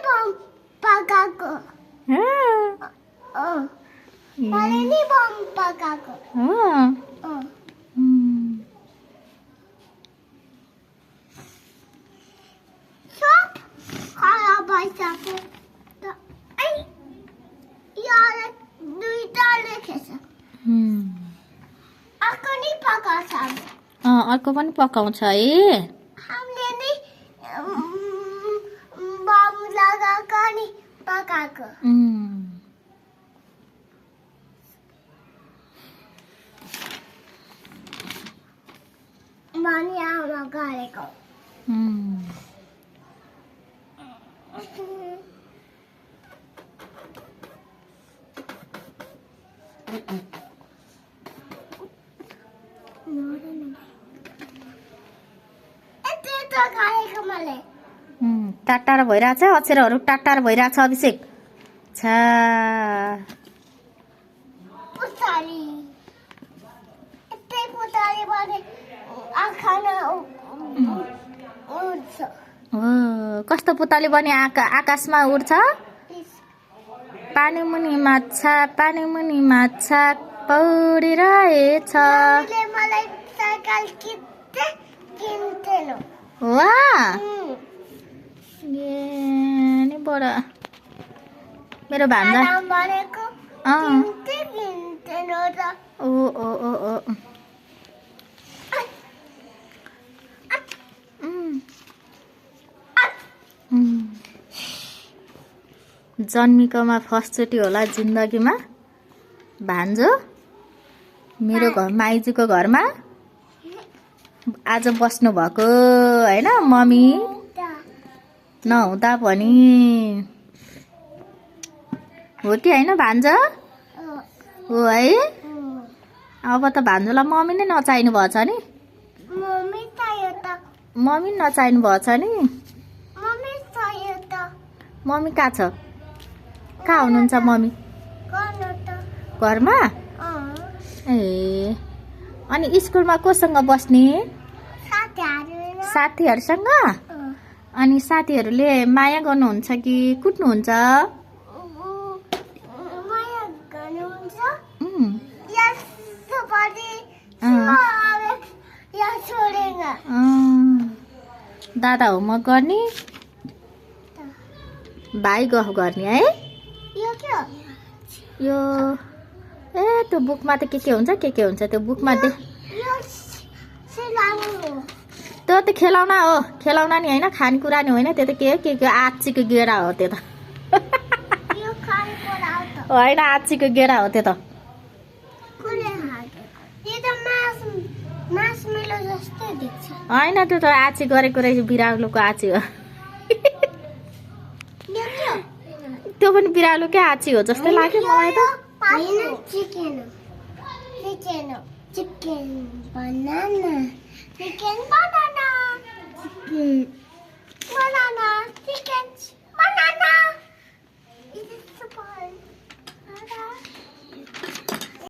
bomb पकाएको मैले नि बम पकाएको सब खराब भइसक्यो यहाँ दुईटा लेखेछ अर्को नि पकाउँछ अर्को पनि पकाउँछ है हामीले नि बम लगाएको नि पकाएको मनी आमा गरेको टाटार भइरहेछ अक्षरहरू टाटार भइरहेछ अभिषेक छा पुतारी यतै पुतारी भने आँखा न उड्छ कस्तो पुतली बने आकाशमा उड्छ पानी मुनि माछा पौडिरहेछ मलाई साइकल किन्थेन वाह नि बडा मेरो भान्जा भनेको किन्थेन र ओ जन्मिकोमा फर्स्टचोटि होला जिन्दगीमा भान्जो मेरो घर माइजूको घरमा आज बस्नु भएको हैन मम्मी नहुँदा पनि हो कि हैन भान्जा हो है अब त भान्जोलाई मम्मी नै नचाहिनु भएछ नि मम्मी नचाहिनु भएछ नि मम्मी कहाँ छ कहाँ हुनुहुन्छ मम्मी घरमा ए अनि स्कुलमा कोसँग बस्ने साथीहरूसँग अनि साथीहरूले माया गर्नुहुन्छ कि कुट्नुहुन्छ दादा होमवर्क गर्ने भाइ गफ गर्ने है यो ए त्यो बुकमा त के हुन्छ त्यो बुकमा त्यो त खेलाउना हो खेलाउना नि होइन खानेकुरा नि होइन त्यो त के आँचीको गेडा हो त्यो त होइन आँचीको गेडा हो त्यो त होइन त्यो त आँची गरेको रहेछ बिरालोको आँची हो त्यो पनि बिरालोकै आँची हो जस्तै लाग्यो मलाई त चिकन बनाना